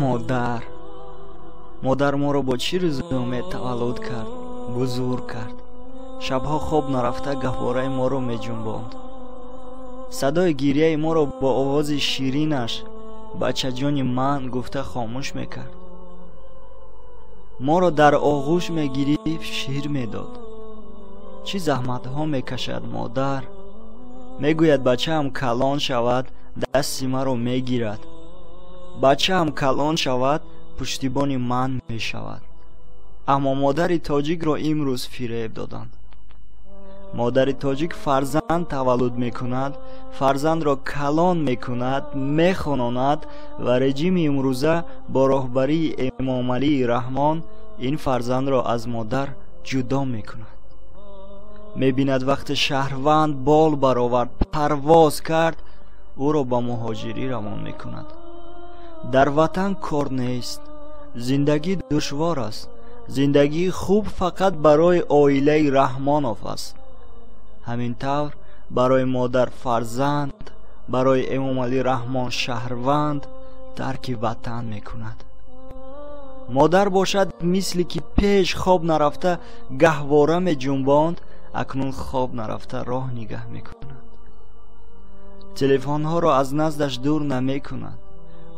Модар, модар моро бо чӣ рӯзу умед таваллуд кард, бузург кард. Шабҳо хоб нарафта гаҳвораи моро меҷунбонд. Садои гирияи моро бо овози ширинаш бачаҷони ман гуфта хомӯш мекард. Моро дар оғӯш мегирифт, шир медод. Чӣ заҳматҳо мекашад модар. Мегӯяд бачаам калон шавад, дасти маро мегирад. Бачаам калон шавад, пуштибони ман мешавад. Аммо модари тоҷикро имрӯз фиреб доданд. Модари тоҷик фарзанд таваллуд мекунад, фарзандро калон мекунад, мехононад ва режими имрӯза бо роҳбарии Эмомалии Раҳмон ин фарзандро аз модар ҷудо мекунад. Мебинад вақте шаҳрванд бол баровард, парвоз кард, ӯро ба муҳоҷирӣ равон мекунад. Дар ватан кор нест, зиндагӣ душвор аст. Зиндагии хуб фақат барои оилаи Раҳмонов аст. Ҳамин тавр барои модар фарзанд, барои Эмомалӣ Раҳмон шаҳрванд тарки ватан мекунад. Модар бошад, мисли ки пеш хоб нарафта гаҳвора меҷунбонд, акнун хоб нарафта роҳ нигаҳ мекунад. Телефонҳоро аз наздаш дур намекунад.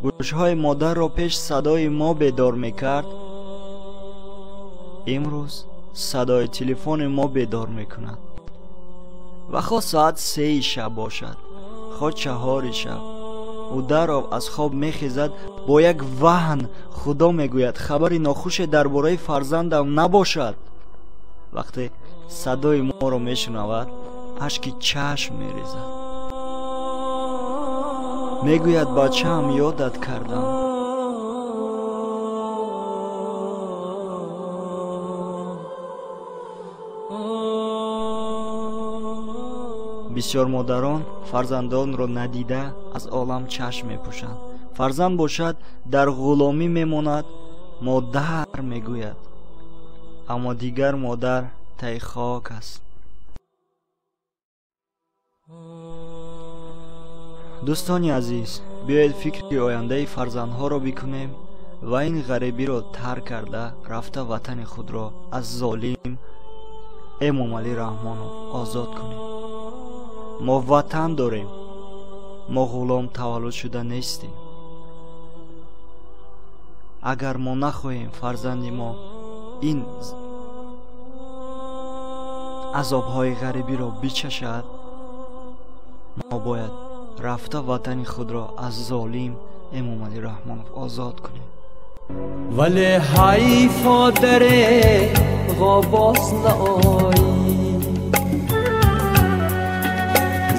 Гӯшҳои модарро пеш садои мо бедор мекард, имрӯз садои телефони мо бедор мекунад. Ва хоҳ соат 3 шаб бошад, хоҳ 4 шаб, ӯ даров аз хоб мехезад бо як ваҳн. Худо мегӯяд хабари нохуше дар бораи фарзандам набошад. Вақте садои моро мешунавад, ашки чашм мерезад. Мегӯяд бачаам ёдат кардам. Бисёр модарон фарзандонро надида аз олам чашм мепӯшанд. Фарзанд бошад дар ғуломӣ мемонад, модар мегӯяд, аммо дигар модар таи хок аст. Дӯстони азиз, биёед фикри ояндаи фарзандҳоро бикунем ва ин ғарибиро тарк карда рафта ватани худро аз золим Эмомалӣ Раҳмонов озод кунем. Мо ватан дорем, мо ғулом таваллуд шуда нестем. Агар мо нахоҳем фарзанди мо ин азобҳои ғарибиро бичашад, мо бояд рафта ватани худро аз золим Эмомалӣ Раҳмонов озод кунем. Вале ҳайфо даре ғобоз наоӣ,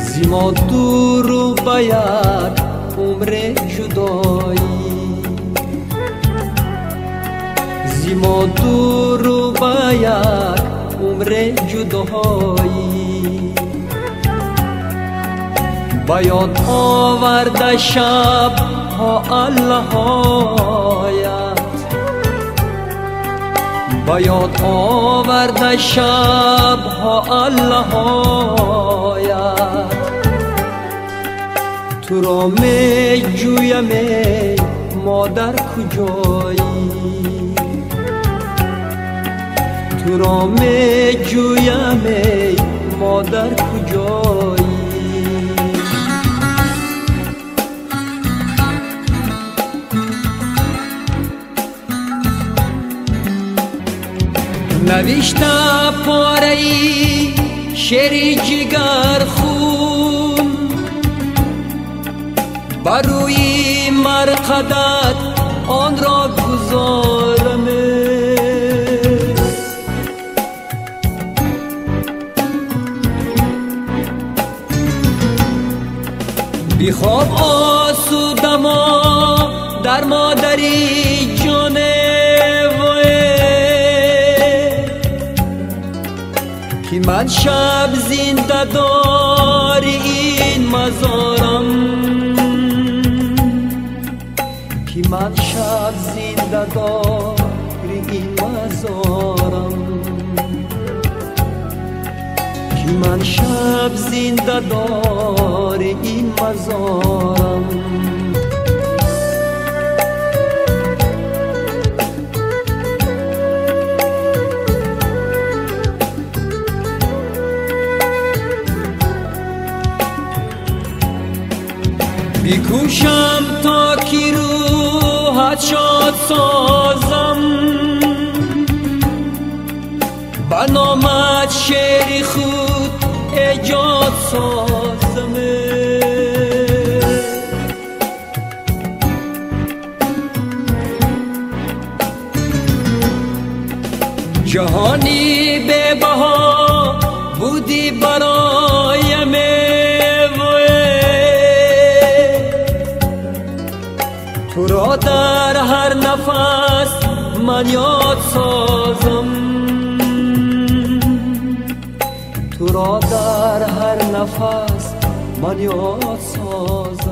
зи мо дуру ба як умре ҷудоӣ, зи мо дуру ба як умре ҷудоӣ. Ба ёд оварда шабҳо аллаҳоят, ба ёд оварда шабҳо аллаҳоят. Туро меҷӯям эй модар куҷоӣ, туро меҷӯям эй модар куҷоӣ. Навишта пораи шери ҷигархун, ба рӯи марқадат онро гузорам. Бихоб осудамо дар модари ҷоне, ки ман шаб зиндадори ин мазорам, ки ман шаб зиндадори ин мазорам, ки ман шаб зиндадори ин мазорам. تا کی روحت شاد سازم، به نامت شعر خود ایجاد سازم. جهانی به بها بودی برایم، تو را در هر نفس من یاد سازم، تو را در هر نفس من یاد سازم.